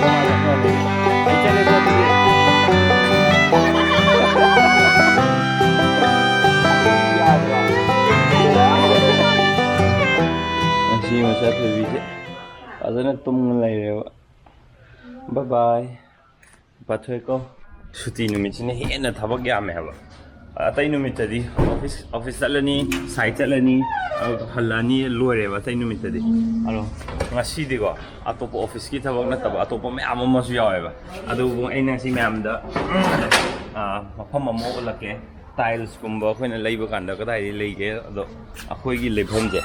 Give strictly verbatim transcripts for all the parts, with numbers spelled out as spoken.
ꯑꯩ ꯆꯠꯂꯦꯀꯣ ꯑꯗꯨꯗꯤ꯫ ꯉꯁꯤ ꯃꯆꯥ ꯊꯣꯏꯕꯤꯁꯦ ꯐꯖꯅ ꯇꯨꯝꯅ ꯂꯩꯔꯦꯕ꯫ ꯕꯥꯏ ꯕꯥꯏ꯫ ꯄꯥꯊꯣꯏꯀꯣ꯫ ꯁꯨꯇꯤ ꯅꯨꯃꯤꯠꯁꯤꯅ ꯍꯦꯟꯅ ꯊꯕꯛ ꯌꯥꯝꯃꯦ ꯍꯥꯏꯕ꯫ ꯑꯇꯩ ꯅꯨꯃꯤꯠꯇꯗꯤ ꯑꯣꯐꯤꯁ, ꯑꯣꯐꯤꯁ ꯆꯠꯂꯅꯤ, ꯁꯥꯏꯠ ꯆꯠꯂꯅꯤ, ꯑꯗꯨꯒ ꯍꯜꯂꯛꯑꯅꯤ, ꯂꯣꯏꯔꯦꯕ ꯑꯇꯩ ꯅꯨꯃꯤꯠꯇꯗꯤ꯫ ꯑꯗꯣ ꯉꯁꯤꯗꯤꯀꯣ, ꯑꯇꯣꯞꯄ ꯑꯣꯐꯤꯁꯀꯤ ꯊꯕꯛ ꯅꯠꯇꯕ ꯑꯇꯣꯞꯄ ꯃꯌꯥꯝ ꯑꯃꯁꯨ ꯌꯥꯎꯋꯦꯕ꯫ ꯑꯗꯨꯕꯨ ꯑꯩꯅ ꯉꯁꯤ ꯃꯌꯥꯝꯗ, ꯑ, ꯃꯐꯝ ꯑꯃ ꯎꯠꯂꯛꯀꯦ꯫ ꯇꯥꯏꯜꯁꯀꯨꯝꯕ ꯑꯩꯈꯣꯏꯅ ꯂꯩꯕ ꯀꯥꯟꯗ ꯀꯗꯥꯏꯗ ꯂꯩꯒꯦ? ꯑꯗꯣ ꯑꯩꯈꯣꯏꯒꯤ ꯂꯩꯐꯝꯁꯦ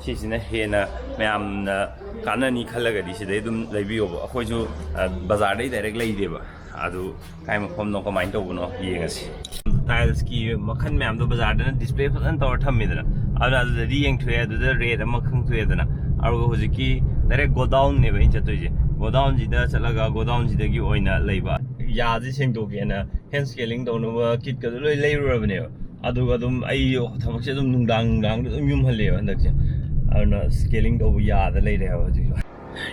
ꯁꯤꯁꯤꯅ ꯍꯦꯟꯅ ꯃꯌꯥꯝꯅ ꯀꯥꯟꯅꯅꯤ ꯈꯜꯂꯒꯗꯤ ꯁꯤꯗꯩ ꯑꯗꯨꯝ ꯂꯩꯕꯤꯌꯣꯕ꯫ ꯑꯩꯈꯣꯏꯁꯨ, ꯑ, ꯕꯖꯥꯔꯗꯩ ꯗꯥꯏꯔꯦꯛ ꯂꯩꯗꯦꯕ꯫ ꯑꯗꯨ ꯀꯥꯏ ꯃꯐꯝꯅꯣ, ꯀꯃꯥꯏꯅ ꯇꯧꯕꯅꯣ ꯌꯦꯡꯉꯁꯤ꯫ ꯇꯥꯏꯜꯁꯀꯤ ꯃꯈꯜ ꯃꯌꯥꯝꯗꯣ ꯕꯖꯥꯔꯗꯅ ꯗꯤꯁꯄ꯭ꯂꯦ ꯐꯖꯅ ꯇꯧꯔ ꯊꯝꯃꯤꯗꯅ, ꯑꯗꯨꯅ ꯑꯗꯨꯗꯗꯤ ꯌꯦꯡꯊꯣꯛꯑꯦ, ꯑꯗꯨꯗ ꯔꯦꯠ ꯑꯃ ꯈꯪꯊꯣꯛꯑꯦꯗꯅ꯫ ꯑꯗꯨꯒ ꯍꯧꯖꯤꯛꯀꯤ ꯗꯥꯏꯔꯦꯛ ꯒꯣꯗꯥꯎꯟꯅꯦꯕ ꯑꯩꯅ ꯆꯠꯇꯣꯏꯁꯦ꯫ ꯒꯣꯗꯥꯎꯟꯁꯤꯗ ꯆꯠꯂꯒ ꯒꯣꯗꯥꯎꯟꯁꯤꯗꯒꯤ ꯑꯣꯏꯅ ꯂꯩꯕ꯫ ꯌꯥꯁꯦ ꯁꯦꯡꯗꯣꯛꯀꯦꯅ ꯍꯦꯟ ꯁ꯭ꯀꯦꯂꯤꯡ ꯇꯧꯅꯕ ꯀꯤꯠꯀꯗꯣ ꯂꯣꯏ ꯂꯩꯔꯨꯔꯕꯅꯦꯕ꯫ ꯑꯗꯨꯒ ꯑꯗꯨꯝ ꯑꯩ ꯊꯕꯛꯁꯦ ꯑꯗꯨꯝ ꯅꯨꯡꯗꯥꯡ ꯅꯨꯡꯗꯥꯡꯗ ꯑꯗꯨꯝ ꯌꯨꯝꯍꯜꯂꯦꯕ ꯍꯟꯗꯛꯁꯦ꯫ ꯑꯗꯨꯅ ꯁ꯭ꯀꯦꯂꯤꯡ ꯇꯧꯕ ꯌꯥꯗ ꯂꯩꯔꯦ ꯍꯥꯏꯕ ꯍꯧꯖꯤꯛ꯫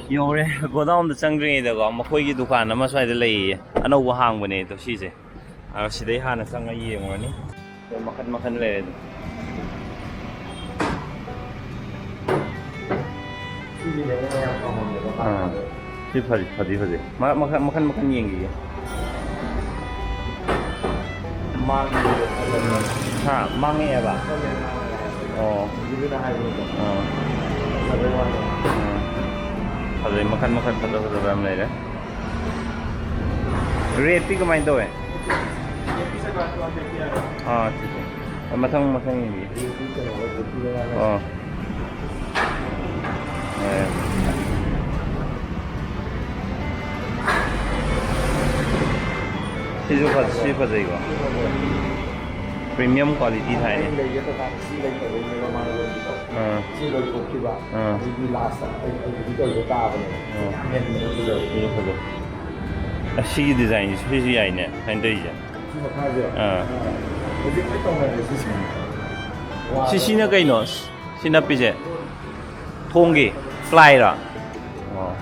ꯌꯧꯔꯦ꯫ ꯒꯣꯗꯥꯎꯟꯗ ꯆꯪꯗ꯭ꯔꯤꯉꯩꯗꯀꯣ, ꯃꯈꯣꯏꯒꯤ ꯗꯨꯀꯥꯟ ꯑꯃ ꯁ꯭ꯋꯥꯏꯗ ꯂꯩꯌꯦ, ꯑꯅꯧꯕ ꯍꯥꯡꯕꯅꯦ ꯑꯗꯣ ꯁꯤꯁꯦ꯫ ꯑ, ꯁꯤꯗꯩ ꯍꯥꯟꯅ ꯆꯪꯉ ꯌꯦꯡꯉꯨꯔꯅꯤ꯫ ꯃꯈꯟ ꯃꯈꯟ ꯂꯩꯔꯦ ꯑꯗꯨꯝ꯫ ꯁꯤꯒꯤꯅꯦ ꯑꯩꯅ ꯌꯥꯝ ꯄꯥꯝꯃꯝꯕꯗꯣ꯫ ꯑꯥ꯫ ꯁꯤ ꯐꯗꯤ, ꯐꯗꯤ ꯐꯖꯩ꯫ ꯃ-, ꯃꯈꯟ, ꯃꯈꯟ, ꯃꯈꯟ ꯌꯦꯡꯈꯤꯒꯦ꯫ ꯃꯥꯡꯉꯦ꯫ ꯍꯥ, ꯃꯥꯡꯉꯛꯑꯦꯕ? ꯈꯪꯗꯦ, ꯃꯥꯡꯉꯦ ꯍꯥꯏꯕ꯫ ꯑꯣ꯫ ꯍꯧꯖꯤꯛꯀꯤꯗꯨꯅ ꯍꯥꯏꯕꯅꯤꯀꯣ꯫ ꯑꯥ꯫ ꯐꯖꯕꯩ ꯋꯥꯅꯤ꯫ ꯑꯥ꯫ ꯐꯖꯩ, ꯃꯈꯟ, ꯃꯈꯟ ꯐꯖ ꯐꯖꯕ ꯌꯥꯝ ꯂꯩꯔꯦ꯫ ꯔꯦꯠꯇꯤ ꯀꯃꯥꯏꯅ ꯇꯧꯋꯦ? ꯑꯥ, ꯁꯤ, ꯁꯤ꯫ ꯃꯊꯪ, ꯃꯊꯪ ꯌꯦꯡꯒꯦ꯫ ꯑꯥ꯫ ꯑꯦ꯫ ꯁꯤꯁꯨ ꯐ-, ꯁꯤ ꯐꯖꯩꯀꯣ꯫ Premium quality ꯊꯥꯏꯅꯦ꯫ ꯑꯥ꯫ ꯁꯤ ꯂꯣꯏꯊꯣꯛꯈꯤꯕ꯫ ꯑꯥ꯫ ꯑꯗꯨꯒꯤ ꯂꯥꯁꯇ ꯑꯩ, ꯑꯩ ꯍꯧꯖꯤꯛ ꯇꯧꯔꯤꯗꯣ ꯇꯥꯕꯅꯦꯕ꯫ ꯑꯥ꯫ ꯌꯥꯝ ꯍꯦꯟꯅ ꯐꯖꯕ꯫ ꯁꯤꯁꯨ ꯐꯖꯩ꯫ ꯑꯁ, ꯁꯤꯒꯤ ꯗꯤꯖꯥꯏꯟꯁꯦ ꯁꯤꯁꯨ ꯌꯥꯏꯅꯦ, ꯁꯨꯃꯥꯏꯅ ꯇꯧꯔꯤꯁꯦ꯫ ꯁꯤ ꯃꯈꯥꯁꯦ꯫ ꯑꯥ꯫ ꯍꯧꯖꯤꯛ ꯂꯣꯏ ꯇꯧꯅꯔꯦ ꯁꯤꯁꯦ꯫ ꯁꯤ, ꯁꯤꯅ ꯀꯩꯅꯣ? ꯁꯤ ꯅꯞꯄꯤꯁꯦ? ꯊꯣꯡꯒꯤ ꯄ꯭ꯂꯥꯏꯔꯣ? ꯑꯣ꯫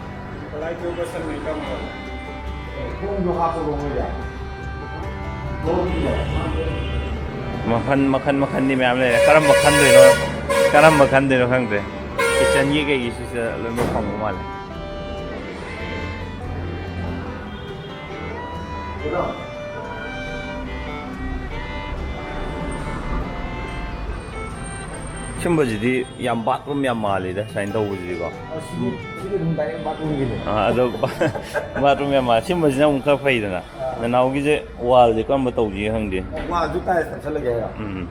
ꯃꯈꯟ ꯃꯈꯟ ꯃꯈꯟꯗꯤ ꯃꯌꯥꯝ ꯂꯩꯔꯦ꯫ ꯀꯔꯝꯕ ꯈꯟꯗꯣꯏꯅꯣ? ꯀꯔꯝꯕ ꯈꯟꯗꯣꯏꯅꯣ ꯈꯪꯗ꯭ꯔꯦ꯫ ꯀꯤꯠꯆꯟꯒꯤ ꯀꯩꯒꯤꯁꯤꯗ ꯂꯣꯏꯅꯃꯛ ꯐꯪꯕ ꯃꯥꯜꯂꯦ꯫ ꯁꯨꯝꯕꯁꯤꯗꯤ ꯌꯥꯝ ꯕꯥꯠꯔꯨꯝ ꯌꯥꯝ ꯃꯥꯜꯂꯤꯗ, ꯁꯨꯃꯥꯏꯅ ꯇꯧꯕꯁꯤꯗꯤꯀꯣ꯫ ꯑꯣ, ꯁꯤꯗꯤ, ꯁꯤꯗꯤ ꯑꯗꯨꯝ ꯗꯥꯏꯔꯦꯛ ꯕꯥꯠꯔꯨꯝꯒꯤꯅꯦ꯫ ꯑꯥ, ꯑꯗꯣ ꯕꯥꯠꯔꯨꯝ ꯌꯥꯝ ꯃꯥꯜꯂꯤ꯫ ꯁꯤꯝꯕꯁꯤꯅ ꯑꯃꯨꯛ ꯈꯔ ꯐꯩꯗꯅ꯫ ꯑꯥ꯫ ꯅꯅꯥꯎꯒꯤꯁꯦ ꯋꯥꯜꯁꯦ ꯀꯔꯝꯕ ꯇꯧꯁꯤꯒꯦ ꯈꯪꯗꯦ꯫ ꯋꯥꯜꯁꯨ ꯇꯥꯏꯜꯁ ꯅꯞꯁꯜꯂꯒꯦ ꯍꯥꯏꯔꯣ? ꯎꯝ꯫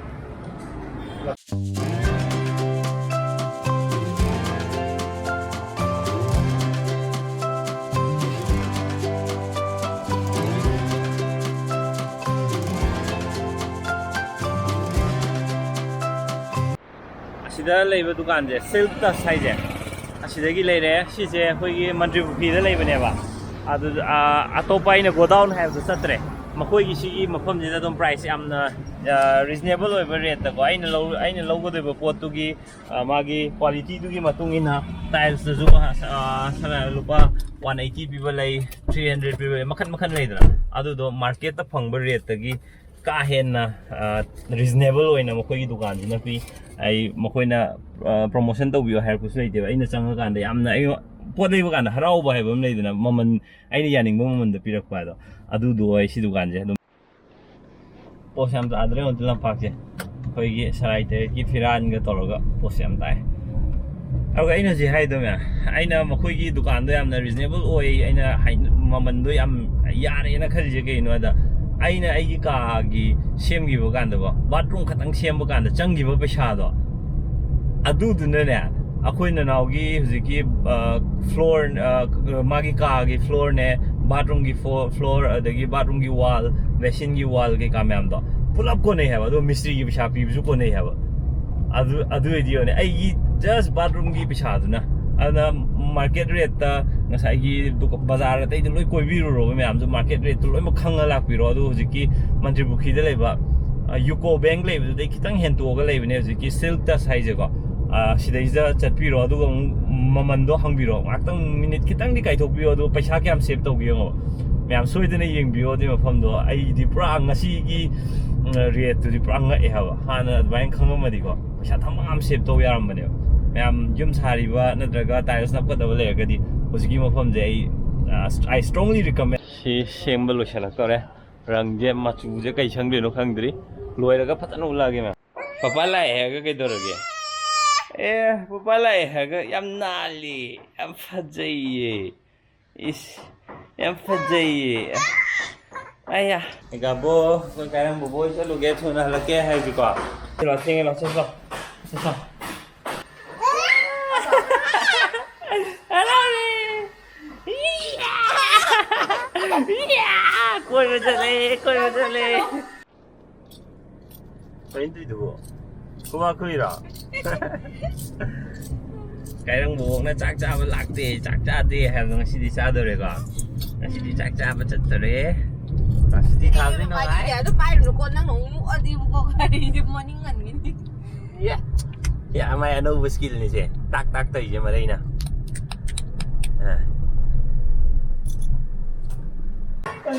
ꯑꯁꯤꯗ ꯂꯩꯕ ꯗꯨꯀꯥꯟꯁꯦ, ꯁꯤꯜꯛ ꯇꯁ ꯍꯥꯏꯁꯦ, ꯑꯁꯤꯗꯒꯤ ꯂꯩꯔꯦ꯫ ꯁꯤꯁꯦ ꯑꯩꯈꯣꯏꯒꯤ ꯃꯟꯇ꯭ꯔꯤ ꯄꯨꯈ꯭ꯔꯤꯗ ꯂꯩꯕꯅꯦꯕ꯫ ꯑꯗꯨ, ꯑꯥ, ꯑꯇꯣꯞꯄ ꯑꯩꯅ ꯒꯣꯗꯥꯎꯟ ꯍꯥꯏꯕꯗꯣ ꯆꯠꯇ꯭ꯔꯦ꯫ ꯃꯈꯣꯏꯒꯤ ꯁꯤꯒꯤ ꯃꯐꯝꯁꯤꯗ ꯑꯗꯨꯝ ꯄ꯭ꯔꯥꯏꯁ ꯌꯥꯝꯅ, ꯑꯥ, ꯔꯤꯖꯅꯦꯕꯜ ꯑꯣꯏꯕ ꯔꯦꯠꯇꯀꯣ, ꯑꯩꯅ ꯂꯧ-, ꯑꯩꯅ ꯂꯧꯒꯗꯣꯏꯕ ꯄꯣꯠꯇꯨꯒꯤ, ꯑꯥ, ꯃꯥꯒꯤ ꯀ꯭ꯋꯥꯂꯤꯇꯤꯗꯨꯒꯤ ꯃꯇꯨꯡ ꯏꯟꯅ ꯇꯥꯏꯜꯁꯇꯁꯨ, ꯑꯥ, ꯁꯅꯥ ꯂꯨꯄꯥ ꯋꯥꯟ ꯑꯩꯠꯇꯤ ꯄꯤꯕ ꯂꯩ, ꯊ꯭ꯔꯤ ꯍꯟꯗ꯭ꯔꯦꯠ ꯄꯤꯕ ꯂꯩ, ꯃꯈꯟ ꯃꯈꯟ ꯂꯩꯗꯅ꯫ ꯑꯗꯨꯗꯣ ꯃꯥꯔꯀꯦꯠꯇ ꯐꯪꯕ ꯔꯦꯠꯇꯒꯤ ꯀꯥ ꯍꯦꯟꯅ, ꯑ, ꯔꯤꯖꯅꯦꯕꯜ ꯑꯣꯏꯅ ꯃꯈꯣꯏꯒꯤ ꯗꯨꯀꯥꯟꯁꯤꯅ ꯄꯤ꯫ ꯑꯩ ꯃꯈꯣꯏꯅ, ꯑ, ꯄ꯭ꯔꯣꯃꯣꯁꯟ ꯇꯧꯕꯤꯌꯨ ꯍꯥꯏꯔꯛꯄꯁꯨ ꯂꯩꯇꯦꯕ꯫ ꯑꯩꯅ ꯆꯪꯉꯀꯥꯟꯗ ꯌꯥꯝꯅ ꯑꯩ ꯄꯣꯠ ꯂꯩꯕ ꯀꯥꯟꯗ ꯍꯔꯥꯎꯕ ꯍꯥꯏꯕ ꯑꯃ ꯂꯩꯗꯅ, ꯃꯃꯜ, ꯑꯩꯅ ꯌꯥꯅꯤꯡꯕ ꯃꯃꯜꯗ ꯄꯤꯔꯛꯄ ꯍꯥꯏꯗꯣ, ꯑꯗꯨꯗꯣ ꯑꯩ ꯁꯤ ꯗꯨꯀꯥꯟꯁꯦ ꯑꯗꯨꯝ꯫ ꯄꯣꯠꯁꯦ ꯌꯥꯝ ꯇꯥꯗ꯭ꯔꯦ ꯍꯧꯖꯤꯛ ꯂꯝꯄꯥꯛꯁꯦ꯫ ꯑꯩꯈꯣꯏꯒꯤ ꯁꯔꯥꯏ ꯇꯔꯦꯠꯀꯤ ꯐꯤꯔꯥꯟꯒ ꯇꯧꯔꯒ ꯄꯣꯠꯁꯦ ꯌꯥꯝ ꯇꯥꯏ꯫ ꯑꯗꯨꯒ ꯑꯩꯅ ꯍꯧꯖꯤꯛ ꯍꯥꯏꯗꯣ ꯃꯌꯥꯝ, ꯑꯩꯅ ꯃꯈꯣꯏꯒꯤ ꯗꯨꯀꯥꯟꯗꯣ ꯌꯥꯝꯅ ꯔꯤꯖꯅꯦꯕꯜ ꯑꯣꯏ, ꯑꯩꯅ ꯍꯥꯏ-, ꯃꯃꯟꯗꯣ ꯌꯥꯝ ꯌꯥꯔꯦꯅ ꯈꯜꯂꯤꯁꯦ ꯀꯩꯒꯤꯅꯣ ꯍꯥꯏꯗ, ꯑꯩꯅ ꯑꯩꯒꯤ ꯀꯥꯒꯤ ꯁꯦꯝꯈꯤꯕ ꯀꯥꯟꯗꯀꯣ, ꯕꯥꯠꯔꯨꯝ ꯈꯛꯇꯪ ꯁꯦꯝꯕ ꯀꯥꯟꯗ ꯆꯪꯈꯤꯕ ꯄꯩꯁꯥꯗꯣ, ꯑꯗꯨꯗꯨꯅꯅꯦ, ꯑꯩꯈꯣꯏ ꯅꯅꯥꯎꯒꯤ ꯍꯧꯖꯤꯛꯀꯤ, ꯑ, ꯐ꯭ꯂꯣꯔ, ꯑ, ꯃꯥꯒꯤ ꯀꯥꯒꯤ ꯐ꯭ꯂꯣꯔꯅꯦ, ꯕꯥꯠꯔꯨꯝꯒꯤ ꯐ꯭ꯂꯣ-, ꯐ꯭ꯂꯣꯔ, ꯑꯗꯒꯤ ꯕꯥꯠꯔꯨꯝꯒꯤ ꯋꯥꯜ, ꯕꯦꯁꯤꯟꯒꯤ ꯋꯥꯜ ꯀꯩꯀꯥ ꯃꯌꯥꯝꯗꯣ ꯄꯨꯂꯞ ꯀꯣꯟꯅꯩ ꯍꯥꯏꯕ꯫ ꯑꯗꯨꯒ ꯃꯤꯁꯇ꯭ꯔꯤꯒꯤ ꯄꯩꯁꯥ ꯄꯤꯕꯁꯨ ꯀꯣꯟꯅꯩ ꯍꯥꯏꯕ꯫ ꯑꯗꯨ, ꯑꯗꯨ ꯑꯣꯏꯗꯤ ꯌꯦꯡꯉꯨꯅꯦ, ꯑꯩꯒꯤ just ꯕꯥꯠꯔꯨꯝꯒꯤ ꯄꯩꯁꯥꯗꯨꯅ꯫ ꯑꯗꯨꯅ ꯃꯥꯔꯀꯦꯠ ꯔꯦꯠꯇ ꯉꯁꯥꯏꯒꯤ ꯗꯨꯀ-, ꯕꯖꯥꯔ ꯑꯇꯩꯗ ꯂꯣꯏ ꯀꯣꯏꯕꯤꯔꯨꯔꯣꯕ ꯃꯌꯥꯝꯁꯨ, ꯃꯥꯔꯀꯦꯠ ꯔꯦꯠꯇꯨ ꯂꯣꯏꯅꯃꯛ ꯈꯪꯉ ꯂꯥꯛꯄꯤꯔꯣ꯫ ꯑꯗꯨ ꯍꯧꯖꯤꯛꯀꯤ ꯃꯟꯇ꯭ꯔꯤ ꯄꯨꯈ꯭ꯔꯤꯗ ꯂꯩꯕ, ꯑ, ꯌꯨꯀꯣ ꯕꯦꯡꯛ ꯂꯩꯕꯗꯨꯗꯩ ꯈꯤꯇꯪ ꯍꯦꯟꯇꯣꯛꯑꯒ ꯂꯩꯕꯅꯦ ꯍꯧꯖꯤꯛꯀꯤ ꯁꯤꯜꯛ ꯇꯁ ꯍꯥꯏꯁꯦꯀꯣ꯫ ꯑ, ꯁꯤꯗꯩꯁꯤꯗ ꯆꯠꯄꯤꯔꯣ, ꯑꯗꯨꯒ ꯑꯃꯨꯛ, ꯎꯝ, ꯃꯃꯟꯗꯣ ꯍꯪꯕꯤꯔꯣ, ꯉꯥꯏꯍꯥꯛꯇꯪ ꯃꯤꯅꯤꯠ ꯈꯤꯇꯪꯗꯤ ꯀꯥꯏꯊꯣꯛꯄꯤꯌꯣ, ꯑꯗꯨꯒ ꯄꯩꯁꯥ ꯀꯌꯥꯝ ꯁꯦꯞ ꯇꯧꯒꯦ ꯌꯦꯡꯉꯣ꯫ ꯃꯌꯥꯝ ꯁꯣꯏꯗꯅ ꯌꯦꯡꯕꯤꯌꯣ ꯑꯗꯨꯒꯤ ꯃꯐꯝꯗꯣ꯫ ꯑꯩꯗꯤ ꯄꯨꯔꯥ ꯉꯁꯤꯒꯤ ꯔꯦꯠꯇꯨꯗꯤ ꯄꯨꯔꯥ ꯉꯛꯑꯦ ꯍꯥꯏꯕ꯫ ꯍꯥꯟꯅ ꯑꯗꯨꯃꯥꯏꯅ ꯈꯪꯉꯝꯃꯗꯤꯀꯣ, ꯄꯩꯁꯥ ꯊꯝꯕ ꯌꯥꯝ ꯁꯦꯞ ꯇꯧꯕ ꯌꯥꯔꯝꯕꯅꯦꯕ꯫ ꯃꯌꯥꯝ ꯌꯨꯝ ꯁꯥꯔꯤꯕ ꯅꯠꯇ꯭ꯔꯒ ꯇꯥꯏꯜꯁ ꯅꯞꯀꯗꯕ ꯂꯩꯔꯒꯗꯤ, ꯍꯧꯖꯤꯛꯀꯤ ꯃꯐꯝꯁꯦ ꯑꯩ, ꯑ, I strongly recommend꯫ ꯁꯤ ꯁꯦꯝꯕ ꯂꯣꯏꯁꯤꯜꯂꯛꯇꯧꯔꯦ꯫ ꯔꯪꯁꯦ, ꯃꯆꯨꯁꯦ ꯀꯩ ꯁꯪꯗꯣꯏꯅꯣ ꯈꯪꯗ꯭ꯔꯤ꯫ ꯂꯣꯏꯔꯒ ꯐꯖꯅ ꯎꯠꯂꯛꯑꯒꯦ ꯃꯌꯥꯝ꯫ ꯄꯄꯥ ꯂꯥꯛꯑꯦ ꯍꯥꯏꯔꯒ ꯀꯩꯗꯧꯔꯒꯦ? ꯑꯦ, ꯄꯄꯥ ꯂꯥꯛꯑꯦ ꯍꯥꯏꯔꯒ ꯌꯥꯝ ꯅꯥꯜꯂꯤ, ꯌꯥꯝ ꯐꯖꯩꯌꯦ꯫ ꯏꯁ, ꯌꯥꯝ ꯐꯖꯩꯌꯦ꯫ ꯑꯌꯥ꯫ ꯒꯥꯕꯣ, ꯑꯩꯈꯣꯏ ꯀꯥꯏꯔꯝ ꯕꯣꯕꯣ ꯍꯣꯏ ꯆꯠꯂꯨꯒꯦ, ꯊꯨꯅ ꯍꯜꯂꯛꯀꯦ ꯍꯥꯏꯁꯤꯀꯣ꯫ ꯂꯥꯛꯑꯣ, ꯊꯦꯡꯉꯦ, ꯂꯥꯛꯑꯣ, ꯆꯠꯂꯣ꯫ ꯆꯠꯂꯣ꯫ ꯍꯔꯥꯎꯔꯦ꯫ ꯏꯌꯥ! ꯏꯌꯥ! ꯀꯣꯏꯕ ꯆꯠꯂꯦ, ꯀꯣꯏꯕ ꯆꯠꯂꯦ꯫ ꯀꯩꯅꯣ ꯇꯧꯏꯗꯨꯕꯣ? ꯈꯨꯕꯥꯛ ꯈꯨꯏꯔꯣ? ꯀꯥꯏꯔꯪꯕꯣꯛꯅ ꯆꯥꯛ ꯆꯥꯕ ꯂꯥꯛꯇꯦ, ꯆꯥꯛ ꯆꯥꯗꯦ ꯍꯥꯏꯕꯗꯣ ꯉꯁꯤꯗꯤ ꯆꯥꯗꯣꯔꯦꯀꯣ? ꯉꯁꯤꯗꯤ ꯆꯥꯛ ꯆꯥꯕ ꯆꯠꯇꯣꯔꯦ꯫ ꯉꯁꯤꯗꯤ ꯊꯥꯕꯗꯤ ꯅꯨꯡꯉꯥꯏ꯫ ꯄꯥꯏꯅꯤꯡꯗꯦ, ꯑꯗꯨ ꯄꯥꯏꯔꯨꯅꯨꯀꯣ, ꯅꯪꯅ ꯑꯃꯨꯛ ꯃꯨꯛꯑꯗꯤꯕꯀꯣ, ꯒꯥꯔꯤꯗꯤ ꯃꯅꯤꯡ ꯍꯟꯒꯅꯤ꯫ ꯌꯥ, ꯌꯥ, ꯃꯥꯏ ꯑꯅꯧꯕ ꯁ꯭ꯀꯤꯜꯅꯤꯁꯦ꯫ ꯇꯥꯛ ꯇꯥꯛ ꯇꯧꯔꯤꯁꯦ ꯃꯔꯩꯅ꯫ ꯑ꯫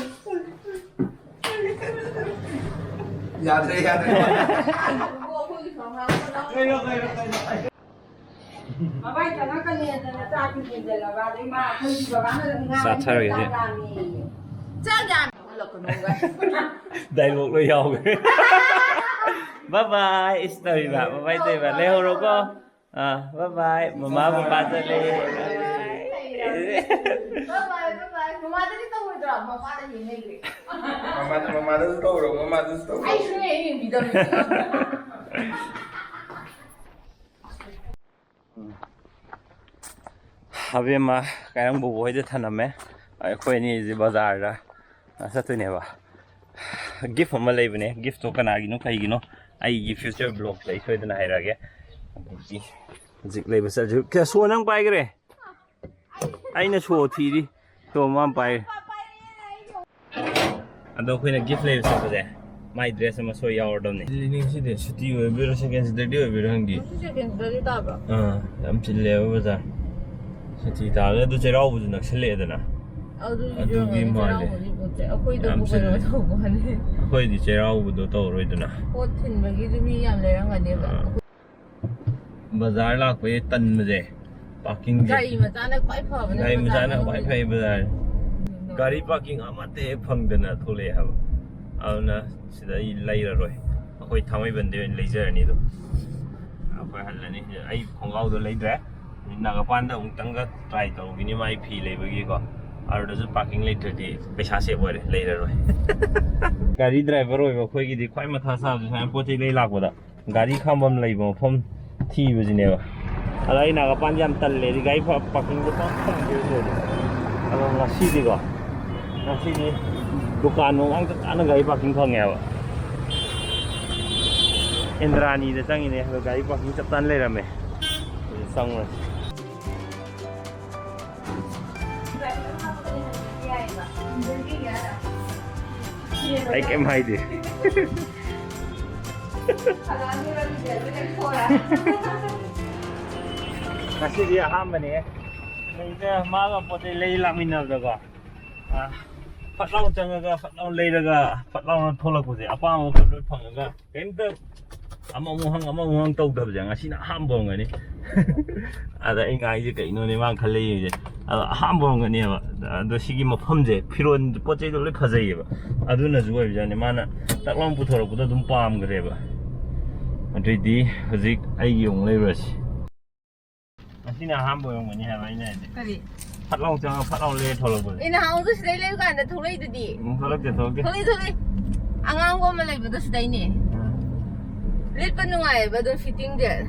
ꯌꯥꯗ꯭ꯔꯦ, ꯌꯥꯗ꯭ꯔꯦ꯫ ꯃꯕꯥꯏ ꯆꯪꯉꯛꯀꯅꯤ ꯍꯥꯏꯗꯅ ꯆꯥꯛꯇꯤ ꯊꯤꯟꯖꯜꯂꯕ, ꯑꯗꯩ ꯃꯥ ꯑꯩꯈꯣꯏꯒꯤ ꯕꯕꯥꯅ ꯉꯥ ꯆꯥꯊꯔꯒꯦ꯫ ꯆꯥꯛ ꯂꯥꯝꯃꯦꯌꯦ꯫ ꯆꯥꯛ ꯌꯥꯝ ꯍꯜꯂꯛꯀꯅꯣ ꯒꯥꯏ꯫ ꯗꯥꯏꯂꯣꯛ ꯂꯣꯏ ꯌꯥꯎꯈ꯭ꯔꯦ꯫ ꯕꯥꯏ ꯕꯥꯏ ꯏꯁ ꯇꯧꯔꯤꯕ, ꯕꯥꯏ ꯕꯥꯏ ꯇꯧꯔꯤꯕ, ꯂꯩꯍꯧꯔꯣꯀꯣ꯫ ꯑꯥ, ꯕꯥꯏ ꯕꯥꯏ, ꯃꯃꯥ ꯄꯄꯥ ꯆꯠꯂꯦ꯫ ꯕꯥꯏ ꯕꯥꯏ, ꯕꯥꯏ ꯕꯥꯏ꯫ ꯃꯃꯥꯗꯗꯤ ꯇꯧꯔꯣꯏꯗ꯭ꯔꯣ? ꯃꯄꯥꯗ ꯌꯦꯡ ꯂꯩꯈ꯭ꯔꯦ꯫ ꯃꯃꯥꯗ, ꯃꯃꯥꯗꯁꯨ ꯇꯧꯔꯣ, ꯃꯃꯥꯗꯁꯨ ꯇꯧꯔꯣ꯫ ꯑꯩ ꯁꯨꯡꯌꯦꯡ ꯌꯦꯡꯕꯤꯗꯕꯅꯦ꯫ ꯑꯕꯦꯝꯃ ꯀꯥꯏꯔꯪ ꯕꯣꯕꯣ ꯍꯣꯏꯗ ꯊꯅꯝꯃꯦ꯫ ꯑꯩꯈꯣꯏ ꯑꯅꯤꯁꯦ ꯕꯖꯥꯔꯗ ꯆꯠꯇꯣꯏꯅꯦꯕ꯫ ꯒꯤꯐ ꯑꯃ ꯂꯩꯕꯅꯦ꯫ ꯒꯤꯐꯇꯣ ꯀꯅꯥꯒꯤꯅꯣ ꯀꯩꯒꯤꯅꯣ ꯑꯩꯒꯤ ꯐ꯭ꯌꯨꯆꯔ ꯕ꯭ꯂꯣꯛꯇ ꯑꯩ ꯁꯣꯏꯗꯅ ꯍꯥꯏꯔꯛꯑꯒꯦ꯫ ꯑꯗꯨꯗꯤ ꯍꯧꯖꯤꯛ ꯂꯩꯕ ꯆꯠꯂꯁꯤ꯫ ꯀꯌꯥ ꯁꯣ ꯅꯪ ꯄꯥꯏꯈ꯭ꯔꯦ? ꯑꯩꯅ ꯁꯣ ꯊꯤꯔꯤ꯫ ꯁꯣ ꯃꯥ ꯄꯥꯏꯔꯦ꯫ ꯑꯗꯣ ꯑꯩꯈꯣꯏꯅ ꯒꯤꯐ ꯂꯩꯕ ꯆꯠꯄꯁꯦ ꯃꯥꯏ ꯗ꯭ꯔꯦꯁ ꯑꯃ ꯁꯣꯏ ꯌꯥꯎꯔꯗꯕꯅꯤ꯫ ꯉꯁꯤꯗꯤ ꯁꯨꯇꯤ ꯑꯣꯏꯕꯤꯔꯣ, ꯁꯦꯀꯦꯟ ꯁꯦꯇꯔꯗꯦ ꯑꯣꯏꯕꯤꯔꯣ ꯈꯪꯗꯦ꯫ ꯉꯁꯤ ꯁꯦꯀꯦꯟ ꯁꯦꯇꯔꯗꯦ ꯇꯥꯕ꯭ꯔꯣ? ꯑꯥ, ꯌꯥꯝ ꯆꯤꯜꯂꯦꯕ ꯕꯖꯥꯔ꯫ ꯁꯨꯇꯤ ꯇꯥꯕꯗ ꯑꯗꯨ ꯆꯩꯔꯥꯎꯕꯁꯨ ꯅꯛꯁꯜꯂꯛꯑꯦꯗꯅ꯫ ꯑꯗꯨꯒꯤ ꯑꯗꯨꯒꯤ ꯃꯥꯜꯂꯦ꯫ ꯆꯩꯔꯥꯎꯕꯗꯤ ꯄꯣꯠ ꯆꯩ꯫ ꯑꯩꯈꯣꯏꯗꯕꯨ ꯌꯥꯝ ꯀꯩꯅꯣ ꯆꯤꯜꯂꯦ꯫ ꯇꯧꯕ ꯋꯥꯅꯤ꯫ ꯑꯩꯈꯣꯏꯗꯤ ꯆꯩꯔꯥꯎꯕꯗꯣ ꯇꯧꯔꯣꯏꯗꯅ꯫ ꯄꯣꯠ ꯊꯤꯟꯕꯒꯤꯁꯨ ꯃꯤ ꯌꯥꯝ ꯂꯩꯔꯝꯒꯅꯦꯕ꯫ ꯑꯥ꯫ ꯕꯖꯥꯔ ꯂꯥꯛꯄꯒꯤ ꯇꯟꯕꯁꯦ꯫ ꯄꯥꯔꯀꯤꯡꯁꯦ꯫ ꯒꯥꯔꯤ ꯃꯆꯥꯅ ꯈ꯭ꯋꯥꯏ ꯐꯕꯅꯦ ꯒꯥꯔꯤ ꯕꯖꯥꯔ ꯃꯆꯥꯅ ꯈ꯭ꯋꯥꯏ ꯃꯅꯨꯡꯒꯤ꯫ ꯐꯩ ꯕꯖꯥꯔ꯫ ꯎꯝ꯫ ꯒꯥꯔꯤ ꯄꯥꯔꯀꯤꯡ ꯑꯃꯠꯇ ꯍꯦꯛ ꯐꯪꯗꯅ ꯊꯣꯛꯂꯛꯑꯦ ꯍꯥꯏꯕ꯫ ꯑꯗꯨꯅ ꯁꯤꯗ ꯑꯩ ꯂꯩꯔꯔꯣꯏ꯫ ꯑꯩꯈꯣꯏ ꯊꯥꯡꯃꯩꯕꯟꯗꯩ ꯑꯣꯏꯅ ꯂꯩꯖꯔꯅꯤ ꯑꯗꯨꯝ꯫ ꯑꯩꯈꯣꯏ ꯍꯜꯂꯅꯤ꯫ ꯑꯩ ꯈꯣꯡꯒ꯭ꯔꯥꯎꯗꯣ ꯂꯩꯗ꯭ꯔꯦ꯫ ꯅꯥꯒꯥꯄꯥꯟꯗ ꯑꯃꯨꯛꯇꯪꯒ try ꯇꯧꯈꯤꯅꯤ ꯃꯥꯏ ꯐꯤ ꯂꯩꯕꯒꯤꯀꯣ꯫ ꯑꯗꯨꯗꯁꯨ ꯄꯥꯔꯀꯤꯡ ꯂꯩꯇ꯭ꯔꯗꯤ ꯄꯩꯁꯥ save ꯑꯣꯏꯔꯦ, ꯂꯩꯔꯔꯣꯏ꯫ ꯒꯥꯔꯤ ꯗ꯭ꯔꯥꯏꯚꯔ ꯑꯣꯏꯕ ꯑꯩꯈꯣꯏꯒꯤꯗꯤ ꯈ꯭ꯋꯥꯏ ꯃꯊꯥ ꯁꯥꯕꯁꯦ ꯁꯨꯃꯥꯏꯅ ꯄꯣꯠ ꯆꯩ ꯂꯩ ꯂꯥꯛꯄꯗ꯫ ꯒꯥꯔꯤ ꯈꯥꯝꯐꯝ ꯂꯩꯕ ꯃꯐꯝ ꯊꯤꯕꯁꯤꯅꯦꯕ꯫ ꯑꯗ ꯑꯩ ꯅꯥꯒꯥꯄꯥꯟꯗꯤ ꯌꯥꯝ ꯇꯜꯂꯦ, ꯍꯥꯏꯗꯤ ꯒꯥꯔꯤ ꯐ-, ꯄꯥꯔꯀꯤꯡꯗꯣ ꯄꯥꯛ ꯐꯪꯗꯦꯕ ꯁꯤꯗꯗꯤ꯫ ꯑꯗꯣ ꯉꯁꯤꯗꯤꯀꯣ, ꯉꯁꯤꯗꯤ ꯗꯨꯀꯥꯟ ꯅꯨꯡ ꯑꯝꯇ ꯆꯥꯅ ꯒꯥꯔꯤ ꯄꯥꯔꯀꯤꯡ ꯐꯪꯉꯦꯕ꯫ ꯏꯟꯗ꯭ꯔꯥꯅꯤꯗ ꯆꯪꯉꯤꯅꯦ, ꯑꯗꯣ ꯒꯥꯔꯤ ꯄꯥꯔꯀꯤꯡ ꯆꯞ ꯆꯥꯅ ꯂꯩꯔꯝꯃꯦ꯫ ꯑꯗꯨ ꯆꯪꯉꯨꯔꯁꯤ꯫ ꯑꯩ ꯀꯩꯝ ꯍꯥꯏꯗꯦ꯫ ꯉꯁꯤꯗꯤ ꯑꯍꯥꯟꯕꯅꯦ꯫ ꯑꯩꯅ ꯃꯥꯒ ꯄꯣꯠ ꯆꯩ ꯂꯩ ꯂꯥꯛꯃꯤꯟꯅꯕꯗꯀꯣ꯫ ꯑ, ꯐꯠ ꯂꯥꯎ ꯆꯪꯉꯒ, ꯐꯠ ꯂꯥꯎ ꯂꯩꯔꯒ, ꯐꯠ ꯂꯥꯎꯅ ꯊꯣꯛꯂꯛꯄꯁꯦ, ꯑꯄꯥꯝꯕ ꯄꯣꯠ ꯂꯣꯏ ꯐꯪꯉꯒ, ꯀꯩꯝꯇ ꯑꯃꯃꯨꯛ ꯍꯪ, ꯑꯃꯃꯨꯛ ꯍꯪ ꯇꯧꯗꯕꯁꯦ ꯉꯁꯤꯅ ꯑꯍꯥꯟꯕ ꯑꯣꯏꯔꯝꯒꯅꯤ꯫ ꯑꯗ ꯑꯩ ꯉꯥꯏꯁꯦ ꯀꯩꯅꯣꯅꯦ ꯃꯥꯅ ꯈꯜꯂꯛꯏꯁꯦ꯫ ꯑꯗꯣ ꯑꯍꯥꯟꯕ ꯑꯣꯏꯔꯝꯒꯅꯦꯕ꯫ ꯑꯗꯣ ꯁꯤꯒꯤ ꯃꯐꯝꯁꯦ, ꯐꯤꯔꯣꯟ ꯄꯣꯠ ꯆꯩꯗꯣ ꯂꯣꯏ ꯐꯖꯩꯌꯦꯕ꯫ ꯑꯗꯨꯅꯁꯨ ꯑꯣꯏꯕꯖꯥꯠꯅꯤ꯫ ꯃꯥꯅ ꯇꯛ ꯂꯥꯎꯅ ꯄꯨꯊꯣꯔꯛꯄꯗꯣ ꯑꯗꯨꯝ ꯄꯥꯝꯈ꯭ꯔꯦꯕ꯫ ꯑꯗꯨꯏꯗꯤ ꯍꯧꯖꯤꯛ ꯑꯩꯒꯤ ꯑꯃꯨꯛ ꯂꯩꯔꯨꯔꯁꯤ꯫ ꯉꯁꯤꯅ ꯑꯍꯥꯟꯕ ꯑꯣꯏꯔꯝꯒꯅꯤ ꯍꯥꯏꯕ ꯑꯩꯅ ꯍꯥꯏꯗꯤ꯫ ꯀꯔꯤ? ꯐꯠ ꯂꯥꯎ ꯆꯪꯉ ꯐꯠ ꯂꯥꯎ ꯂꯩꯔ ꯊꯣꯛꯂꯛꯄꯁꯦ꯫ ꯑꯩꯅ ꯍꯥꯎꯗꯨ ꯁꯤꯗꯩ ꯂꯩꯕ ꯀꯥꯟꯗ ꯊꯣꯛꯂꯛꯏꯗꯨꯗꯤ꯫ ꯎꯝ, ꯊꯣꯛꯂꯛꯇꯦ, ꯊꯣꯛꯂꯛꯇꯦ꯫ ꯊꯣꯛꯂꯛꯏ, ꯊꯣꯛꯂꯛꯏ꯫ ꯑꯉꯥꯡꯕ ꯑꯃ ꯂꯩꯕꯗꯣ ꯁꯤꯗꯩꯅꯦ꯫ ꯎꯝ꯫ ꯂꯤꯠꯄ ꯅꯨꯡꯉꯥꯏꯌꯦꯕ ꯑꯗꯣ fitting ꯁꯦ꯫